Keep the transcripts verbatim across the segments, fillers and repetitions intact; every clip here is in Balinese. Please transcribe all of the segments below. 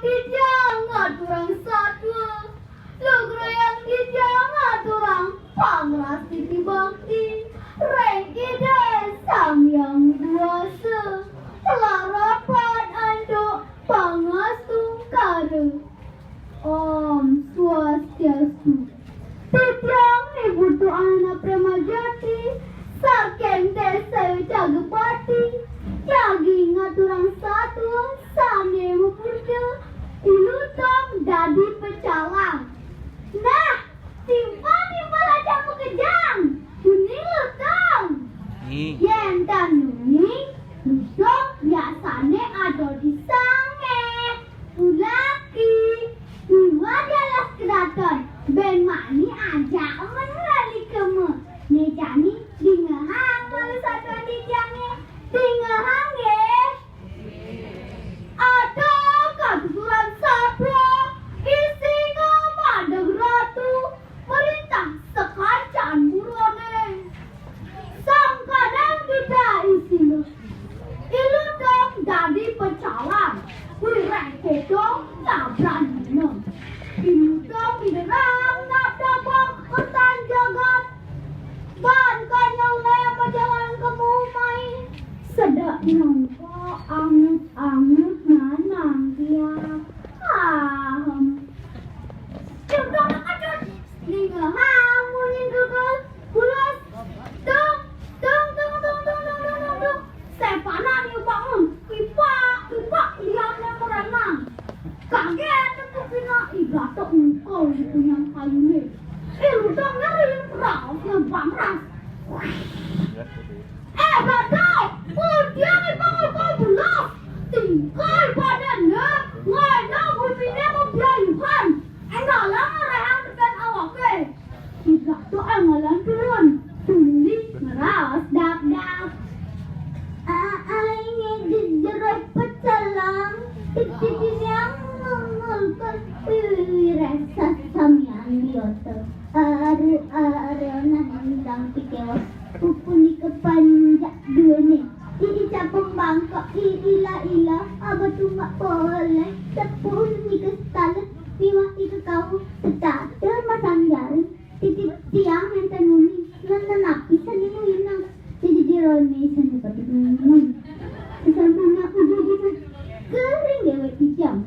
Titiang ngaturang satua, lugrayang titiang ngaturang pangrastiti bakti ring Ida Sang Hyang Widhi Wasa, larapan antuk pangastungkara. Om Swastiastu. Titiang Ni Putu Ana Prema Jati, saking Desa Cagapati, jagi ngaturang satua sane mapurda, I Lutung dadi pecalang. Nah, timpal-timpal aja makejang, uning Lutung. Ih. Yen tan uning, Lutung biasane ada di sange, pulaki, miwah di alas kedaton, ben mani ajak men ngreli kema. Ne jani dingehang malu satua titiange, dingehang nggih. Ada katuturan sabda, isina madeg ratu, merintah sakancan burane. Sangkaning kita isina. I Lutung dadi pecalang, wiréh kéto ngabran dina. I Lutung diderang ngadabang utan jagat, ban kanyang le pecalang kemu mai. Sedek nangka angut-angut nanang tiang. Ahem. Duduk dekat, duduk. Ninga hamu nyindul ke pulas. Tung, tung, tung, tung, tung, tung, tung, tung, tung. Sepanan yu bangun. Kipak, kipak, liamnya merenang. Kaget aku pina, ih, gatok engkau punya kayune. Eh, lu dong ngeri, rausnya bangras. Eh, Bado, pudian ipang kau belas. Tingkal badannya, ngena gumine mabiayuhan. Enggalang ngerehang tekan awake. Ibrah tu enggalang turun. Tuli ngeraos dap-dap. Aing jejerot pecalang. Titip yang ngengulkan. Wiwireh sasamian biota. Aru-aru nang dang pikewas. Pupunika panjak duene. Ii capung bangkok, ii ila-ila, aba tumbak poleh, tepung nika setala, miwah ika kau, setata masang jaring, titip tiang nenten muni, nenten napi sane muinang, jadi jerone sane patut minum. Sesampun aku jadi kering dewek titiang.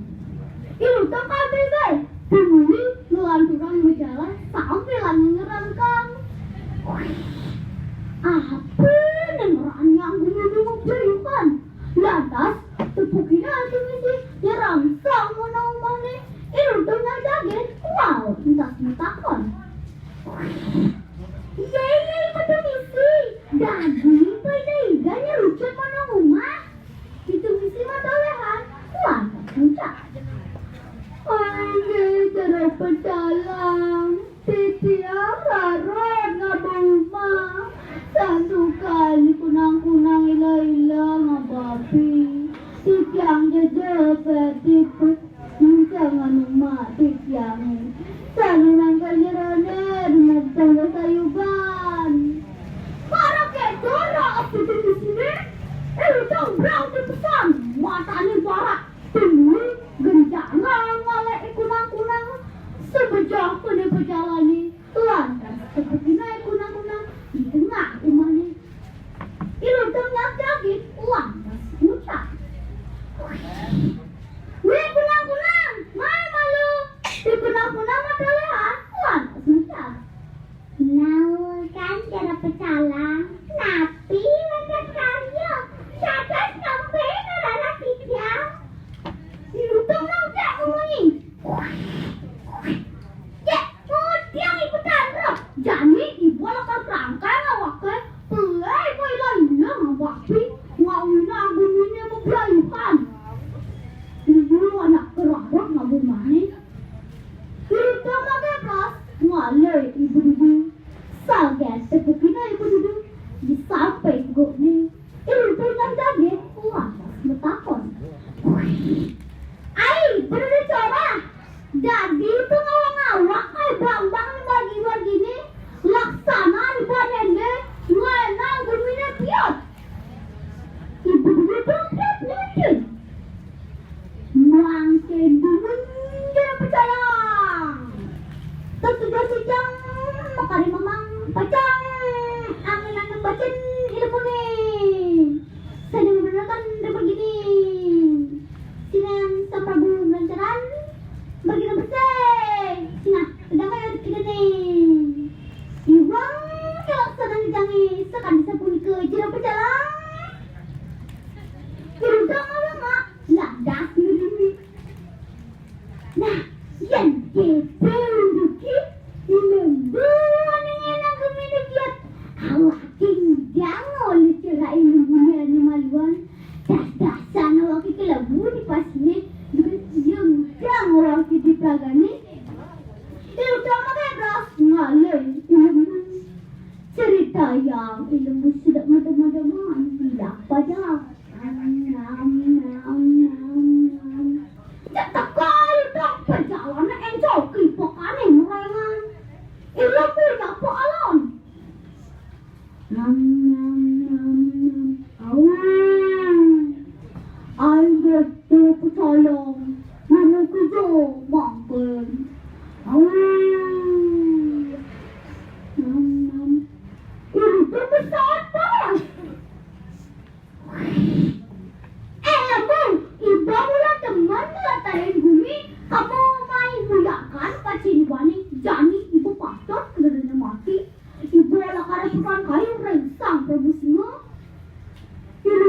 Ilu tak kabeh bae. Pemuli ngelanturang majalah sambil ngerengkang. Apa nang ranyang guminu mabiayuhan? Lantas, tepukina ati misi, nyerangsang muna umahne.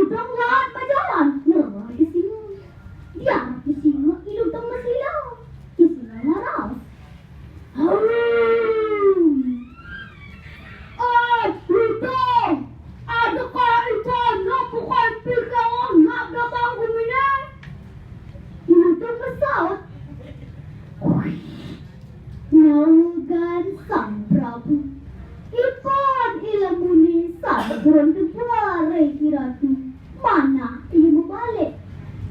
Dong laat bajalan, ngerah i singa. Diarap i singa, i lutung masila. I singa maras. Hum. Eh, lutung, ada kaitan apa kau pikir nak dapat gumine? I lutung masaut. Nawegan Sang Prabu. Ipun i lembune sampun tebare i ratu. Manah iya mabalik.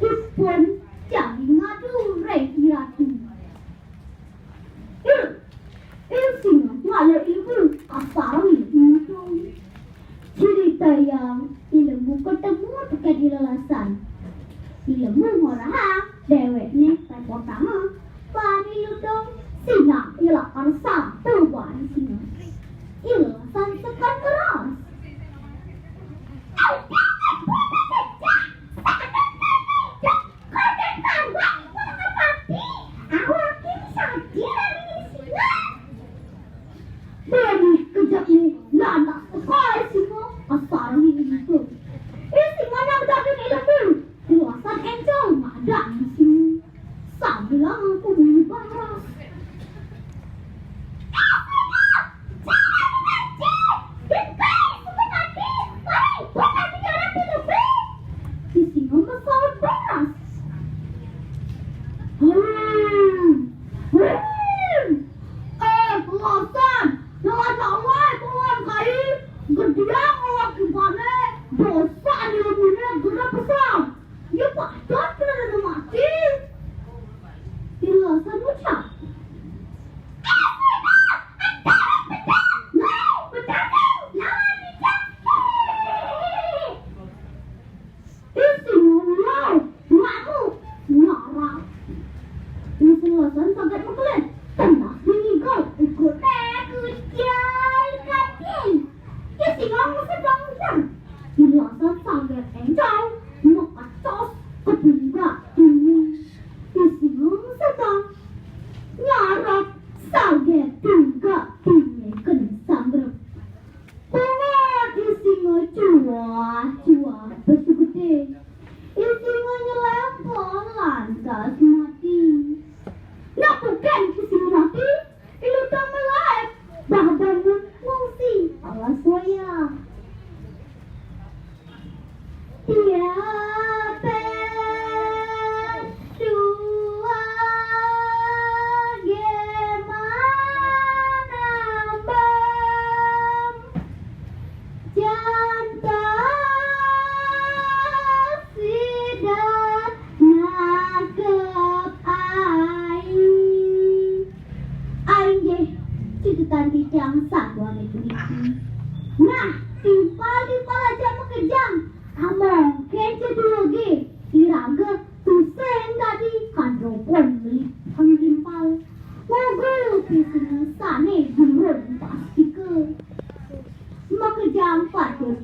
Ipun jagi ngadu ring i ratu. Il, il singa ngala ilmu kasarang ilmu. Critayang ilmu ketemu teked i lelasan. Ilmu ngorahang dewekne repotanga bani lutung singa ila karsatu bani singa. I lelasan sekan keras. Bani kejap ni lantas sekai singa kasarang ilmu. I singa nak bedaging ilmu. Kuasa encau madan singa. Sambil aku bunyi baras. Di singa masaut baras. Hmm. Hmm. Eh, pengasan, jangan lawai, pengasan kai. Gediang awak kibane, dosa ni lemune gede pesan. Iya patut kena dana mati. Di lelasan ucap. Isi mulau, ngaku, ngarap. Isi lelasan saget mekelin. Tenah ngigal, ikut aku jai katil. Isi ngomong sedang ter. Di lelasan saget encau, makacos, kepinggak, ini. Isi ngomong sedang ngarap, saget pinggak, ini kena sanggrep. Pungut i singa cuah-cuah besugete. I singa nyelempang lantas mati. Nak bukan i singa mati, i lutung malaib, bah bangun ngungsi alas wayah. Tiap suage manambang, jantan sida nangkep ai. Ai nggih, cutetan titiang sabuane puniki. Nah, timpal-timpal aja makejang. Among kece duwege, iraga tusing dadi kadropon beli panggimpal. Moga pisine sane durung pastika. Makejang patut